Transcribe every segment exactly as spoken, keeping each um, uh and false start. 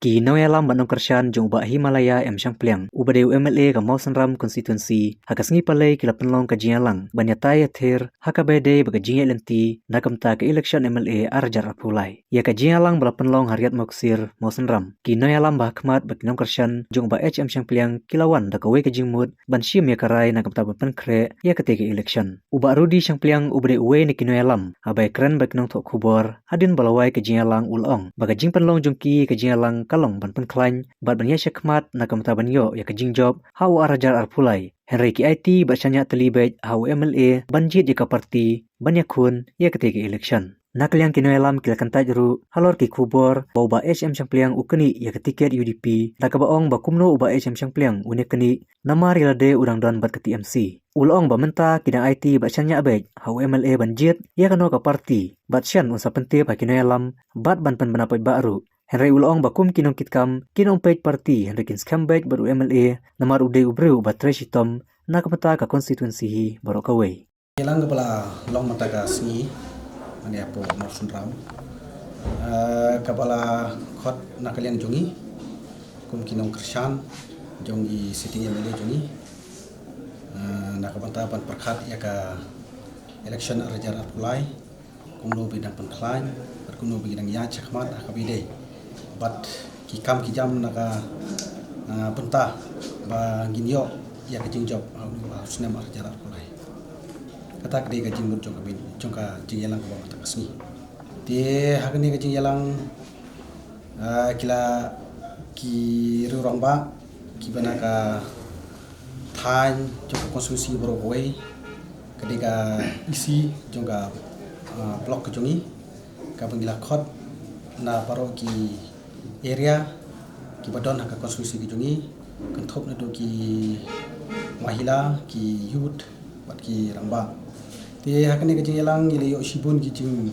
Ki nongïalam bad nongkyrshan jong u Bah Himalaya M Shangpliang, uba dei u M L A ka Mawsynram constituency, ha ka sngi Palei ki la pynlong ka jingïalang ban ïatai ïathir ha kaba ïadei bad ka jingïaid lynti na ka bynta ka election M L A ar hajar arphew lai. Ïa ka jingïalang ba la pynlong ha Riat Mawksir, Mawsynram, ki nongïalam ba ha khmat bad ki nongkyrshan jong u Bah H M Shangpliang ki la wan da kawei ka jingmut ban shim ïa ka rai na ka bynta ban pynkhreh ïa katei ka election. U Bah Rudy Shangpliang, uba dei uwei na ki nongïalam, haba ïakren bad ki nongthoh khubor hadien ba la wai ka jingïalang, u la ong ba ka jingpynlong jong ki ka jingïalang ka long ban pynkhlaiñ bad ban ïaid shakhmat na ka bynta ban ïoh ïa ka jingjop ha u ar hajar arphew lai. Hynrei ki aiti bad shaniah tylli beit ha u M L A ban jied ïa ka party ban ïakhun ïa katei ka election. Na ka liang ki nongïalam ki la kyntait ruh halor ki khubor ba u Bah H M Shangpliang u knieh ïa ka tiket U D P, da kaba ong ba kumno u Bah H M Shangpliang un ïaknieh namar ïa lade u dang don bad ka T M C. U la ong ba mynta ki dang aiti bad shaniah beit ha u M L A ban jied ïa kano ka party, bad shen un sa pyntip ha ki nongïalam bad ban pynbna paidbah ruh. Hynrei u la ong ba kum ki nongkitkam kin ym peit party hynrei kin skhem beit bad u M L A namar u dei u briew uba trei shitom na ka bynta ka constituency hi baroh kawei. Ïalang kaba la long mynta ka sngi, mynne hapoh Mawsynram, eh, kaba la khot na ka liang jong ngi kum ki nongkyrshan jong i sitting M L A jong ngi, eh, na ka bynta ban pyrkhat ïa ka election ar hajar arphew lai, kumno ba ngi dang pynkhlaiñ bad kumno ba ngi dang ïaid shakhmat ha kaba ïadei bad ki kam ki jam na ka, ah, bynta ba ngin ïoh ïa ka jingjop ha u, ha u snem ar hajar arphew lai. Kata ka dei ka jingmut jong ka, jong ka jingïalang kaba mynta ka sngi. Te ha kane ka jingïalang, ah, ki la, ki riew rangbah kiba na ka thaiñ jong ka constituency baroh kawei, ka dei ka E C jong ka, ah, block ka jong ngi, kaba ngi la khot na baroh ki area kiba don ha ka constituency ka jong ngi, kynthup naduh ki mahila, ki youth bad ki rangbah. Te ha kane ka jingïalang ngi la ïoh shibun ki jing,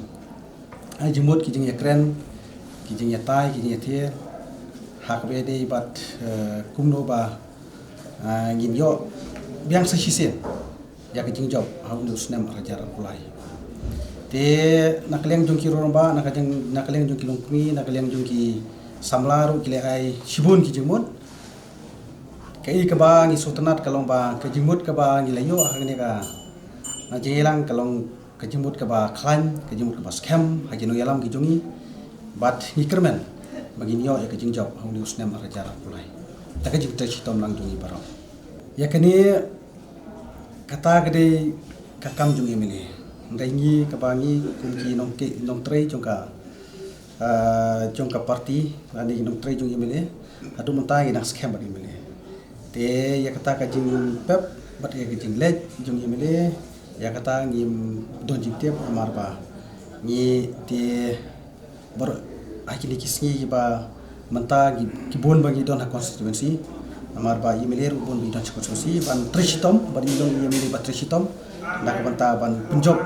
ai, jingmut, ki jingïakren, ki jingïatai, ki jingïathiar ha kaba ïadei bad, eh, kumno ba, eh, ngin ïoh biang sa shisien ïa ka jingjop ha une u snem ar hajar arphew lai. Te na ka liang jong ki riew rangbah, na ka jing, na ka liang jong ki longkmie, na ka liang jong ki samla ruh ki la ai shibun ki jingmut. Kaei kaba ngi sngewtynnat ka long ba ka jingmut kaba ngi la ïoh ha kane ka, ah, jingïalang ka long ka jingmut kaba khlaiñ, ka jingmut kaba skhem ha ki nongïalam ki jong ngi. Bad ngi kyrmen ba ngin ïoh ïa ka jingjop ha une u snem ar hajar arphew lai da ka jingtrei shitom lang jong ngi baroh. Ïa kane kata ka dei ka kam jong u M L A. Hynrei ngi kaba ngi kum ki nongtrei, nongtrei jong ka, ah, jong ka party, lane ki nongtrei jong u M L A, haduh mynta ngi dang skhem bad u M L A. Te ïa kata ka jingpep bad ïa ka jingleit jong u M L A, ïa kata ngim don jingtip namar ba ngi te baroh ha kine ki sngi kiba mynta ki, ki bun ba ngi don ha constituency. Namar ba u M L A ruh bun ba ngi don ha constituency ban trei shitom, ban ïoh u M L A ba trei shitom na ka bynta ban pynjop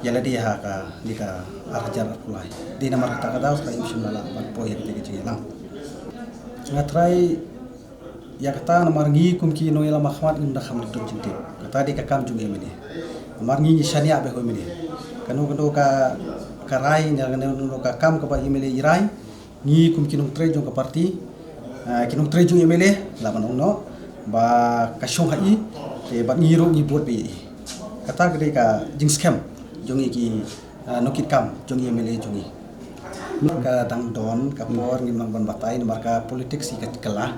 ïa lade ha kane ka ar hajar arphew lai. Dei namar kata ka daw sa ka im shym la lah ban poi ha kata ka jingïalang. Nga trai ïa kata namar ngi kum ki nongïalam ha khmat ngim da kham da don jingtip. Kata dei ka kam jong u M L A. Namar ngi ngi shaniah beit ha u M L A. Kano kano ka, ka rai ne kano kano ka kam kaba u M L A i rai, ngi kum ki nongtrei jong ka party, ah, ki nongtrei jong u M L A lah ban ong noh ba ka shong ha i, te bad ngi ruh ngi bud beit ïa i. Kata ka dei ka jingskhem jong ngi ki, ah, nongkitkam jong u M L A jong ngi. Ka dang don ka por ngim nang ban batai namar ka politics hi ka kylla.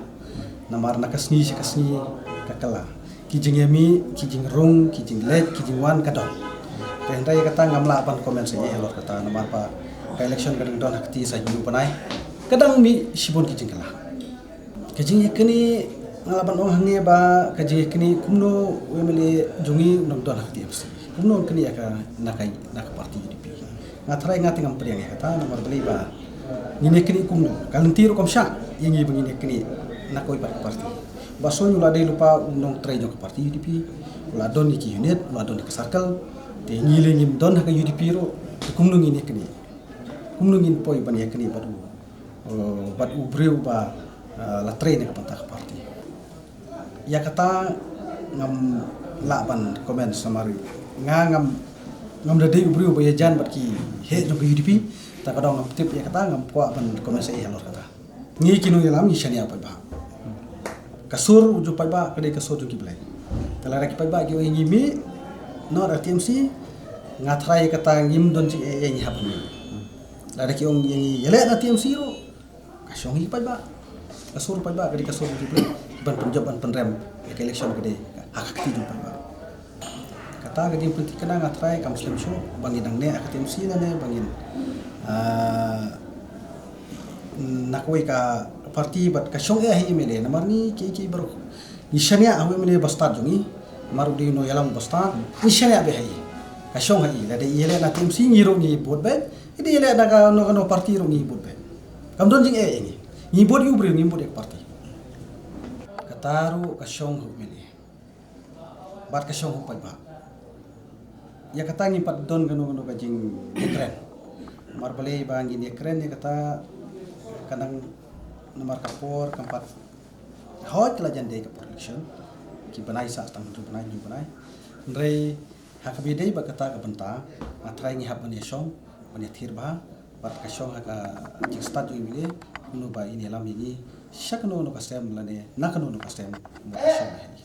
Namar na ka sngi sha ka sngi ka kylla. Ki jingïamih, ki jingrung, ki jingleit, ki jingwan ka don. Te hynrei kata ngam lah ban comment sa ïa halor kata namar ba ka election ka dang don ha kti sa hynñiew bnai. Ka dang mih shibun ki jingkylla. Ka jingïaknieh nga lah ban ong hangne ba ka jingïaknieh kumno u M L A jong ngi u nang don ha ka T M C. Kumno un knieh ïa ka na ka, na ka party U D P. Nga tharai nga te ngam pdiang ïa kata namar balei ba ngin ïaknieh kumno. Ka lynti ruh kam shah ïa ngi ba ngin ïaknieh na kawei pat ka party. Bah Soiñ u la dei lypa u nongtrei jong ka party U D P. U la don ïa ki unit, u la don ïa ka circle. Te ngi lei ngim don ha ka U D P ruh. Te kumno ngin ïaknieh. Kumno ngin poi ban ïaknieh bad u, eh, bad u briew ba, eh, la trei na ka bynta ka party. Ïa kata ngam lah ban comment namar nga ngam, ngam da dei u briew ba ïajan bad ki heh jong ka U D P. Ta ka daw ngam tip ïa kata, ngam kwah ban comment sa ïa halor kata. Ngi ki nongïalam ngi shaniah paidbah. Ka sur jong paidbah ka dei ka sur jong ki Blei. Te lada ki paidbah ki ong ïa ngi mih noh na T M C, nga tharai kata ngim don jingeh ïa ngi hap mih. Lada ki ong ïa ngi ïaleh na T M C ruh, ka shong hi paidbah. Ka sur paidbah ka dei ka sur jong ki Blei. Ban pynjop ban pynrem ïa ka election ka dei ha ka kti jong paidbah. Kata ka jingpynthikna nga tharai kam slem shuh ba ngin nangne ha ka T M C lane ba ngin, ah, na kawei ka party bad ka shong eh ha i M L A namar ngi ki ki baroh ngi shaniah ha u M L A ba stad jong ngi. Namar u dei u nongïalam ba stad, ngi shaniah bha ha i. Ka shong ha i, lada i ïaleh na T M C ngi ruh ngi vote beit, i dei ïaleh na kano kano party ruh ngi vote beit. Kam don jingeh ïa ngi. Ngi vote ïa u briew, ngim vote ïa ka party. Kata ruh ka shong ha u M L A bad ka shong ha u paidbah. Ïa kata ngim pat don kano kano ka jingïakren. Namar balei ba ngin ïakren ïa kata, ka dang namar ka por kam pat hoi, ka la jan dei ka por election. Ki bnai sah tang hynriew bnai, hynriew bnai. Hynrei ha kaba ïadei bad kata ka bynta, nga tharai ngi hap ban ïashong, ban ïathir bha bad ka shong ha ka jingstad jong i M L A, kumno ba in ïalam ïa ngi sha kano kano ka stem lane na kano kano ka stem, kumno ka shong ha ngi.